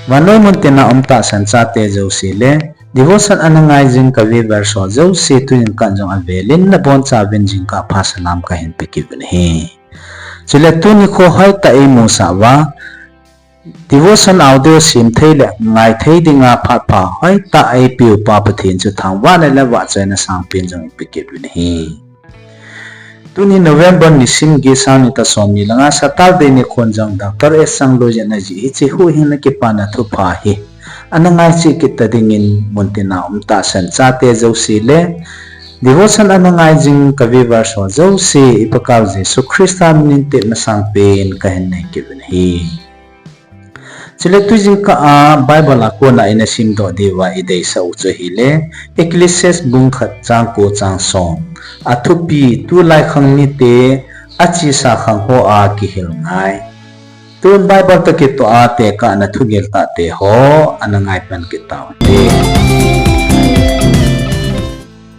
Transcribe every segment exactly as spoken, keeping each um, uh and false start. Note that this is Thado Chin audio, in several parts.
Vannoi mun tina um tahsan chate jouse le, devotion ana ngai jing ka viewers ho jouse tujingkah jong avelin nabonchauvin jingkah pha salam kahin pe kit uvin ahi. Chule tuni kho hoitah eimusah uva, devotion audio sem thei le ngai thei dinga phat pha hoitah eipeuva Pathen chu thangvahna le vahchoina sangpen jong ipe kit uvin ahi. Tuni November nisim get, sang ni, tason ni langa Saturday nikhon jong Doctor S Changloijen ajih hiche huhhingna kipana thupha hi ana ngai cheh kit ta dingin mun tina um tahsan chate jouse le, devotion ana ngai jing ka viewers ho jouse i Pakaiu Jesu Christa minin tepna sangpen kahin nei kit uvin ahi. Chule tujingkah a Bible a kona ina simdoh diuva ideisah u chu ahile, Ecclesiastes bung khat chang ko chang som. Athupi: Tulai khang mite achesa khang hoa kihil ngai. Tun Bible toh kitoh a tekahna thugel tahte ho ana ngai pan kit taute.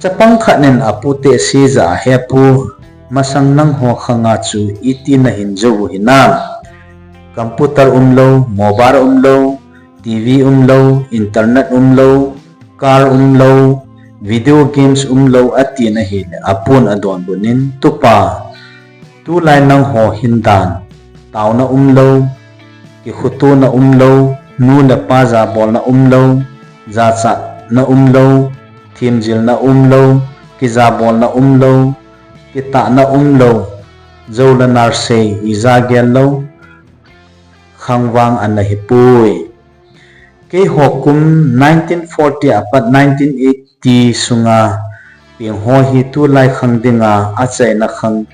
Chapang khat in apu tehse jah a, He pu, masang nangho khanga chu iti nahin jou u hinam? Computer umlou, mobile umlou, TV umlou, internet umlou, car umlou, video games umlou, atin ahile, apun adonbut in, Tupa, tulai nangho hin dan, taona umlou, kikhotona umlou, nu le pa jabolna umlou, jachatna umlou, themjilna umlou, kijabolna umlou, kitahna umlou, jou le nal sei ija gel lou khang vang ana hipoi. Keiho kum nineteen forty apat nineteen eighty sunga pengho hi tulai khang dinga achaina khang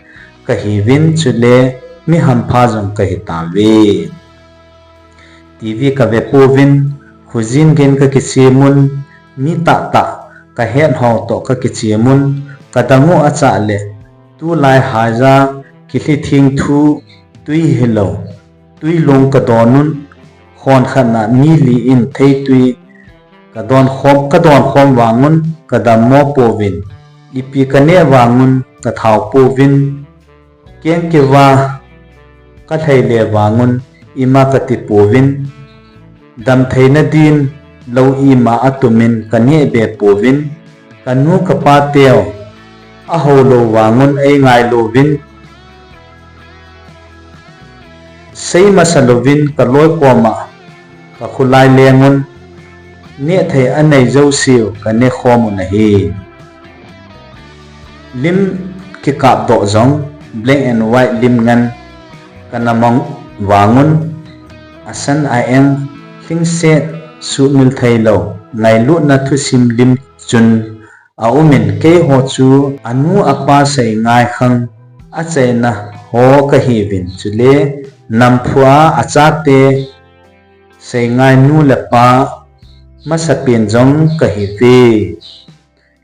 kahiuvin, chule mi hampha jong kahitauve. TV kave pouvin, khojin geiyin kakichem un, mi tahtah kahet ho toh kakichem un, kadang u achah le, tulai haija kilhi theng thu, twi hilou, twi long kadon un, khonkhat na mi li in theitwi kadon khom, kadon khom vang un, kadammo pouvin, ipi kaneh vang un, kathao pouvin, kengkeuva kalhai le vang un, ima kati pouvin, damtheina din lou ima atumin kaneh be pouvin, kanu kapa teu ahou lou vang un eingai louvin, sei masa louvin kaloi koma kakholai leng un, neh thei anei jouseu kaneh khom un ahi. Lim kikapdoh jong black and white lim ngen kana mang vang un, asan a-eng lhingset suhmil theilou ngailutna thusim lim chun aumin, keiho chu anu apa seingai khang achaina ho kahiuvin, chule namphu a achate seingai nu le pa masapen jong kahiuve.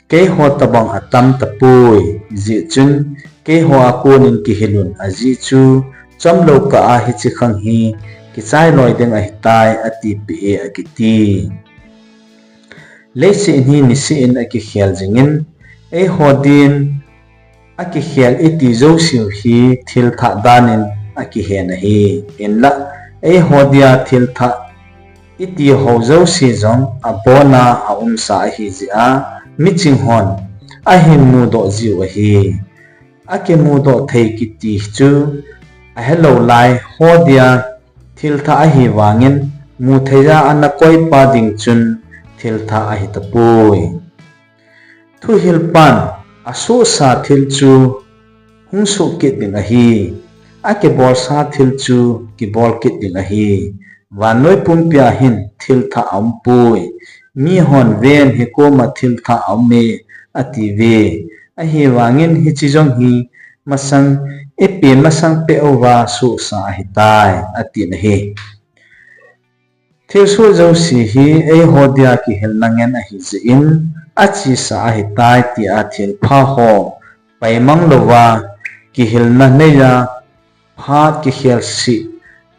Keiho tobang atam tapoi, hijeh chun keiho a konin kihil un, ajeh chu chomlou kah a hiche khang hi kichai loi ding ahitai, atipeh e akiti. Leiset hi niseh in akikhel jingin, eiho din akikhel iti jouseu hi thil thah danin akihen ahi. Hinlah, eiho dia thil thah iti ho jouse jong abona aumsa ahijeh a, miching hon ahin mudoh jiu ahi. Akimudoh thei kiti chu ahelou lai ho dia thil thah ahivangin, mutheiya ana koipa ding chun thil thah ahitapoi. Thuhilpan asohsa thil chu hung soh kit ding ahi. Akibolsa thil chu kibol kit ding ahi. Vannoi pumpia hin thil thah aumpoi. Mihon ven, hikoma thil thah aume, atiuve. Ahivangin hiche jong hi masang, ipi masang peh uva sohsa ahitai, atin ahi. Thilsoh jouse hi eiho dia kihilna ngen ahijeh in, achesa ahitai tia thilpha ho paimang louva, kihilna neiya phat kikhelsah,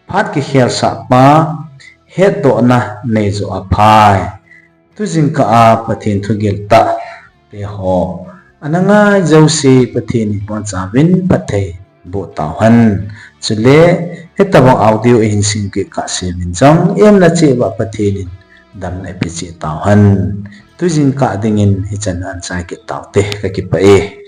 phat kikhelsah pa hetdohna neijoh aphai. Tujingkah a Pathen thugil tahte ho ana ngai jouse Pathen in abonchauvin phatthei boh tauhen. Chule, hitobang audio ihin sing kit kah semin jong, emna cheh uva Pathen in damna ipe cheh tauhen. Tujing kah dingin hichan anchai kit taute, kakipah e.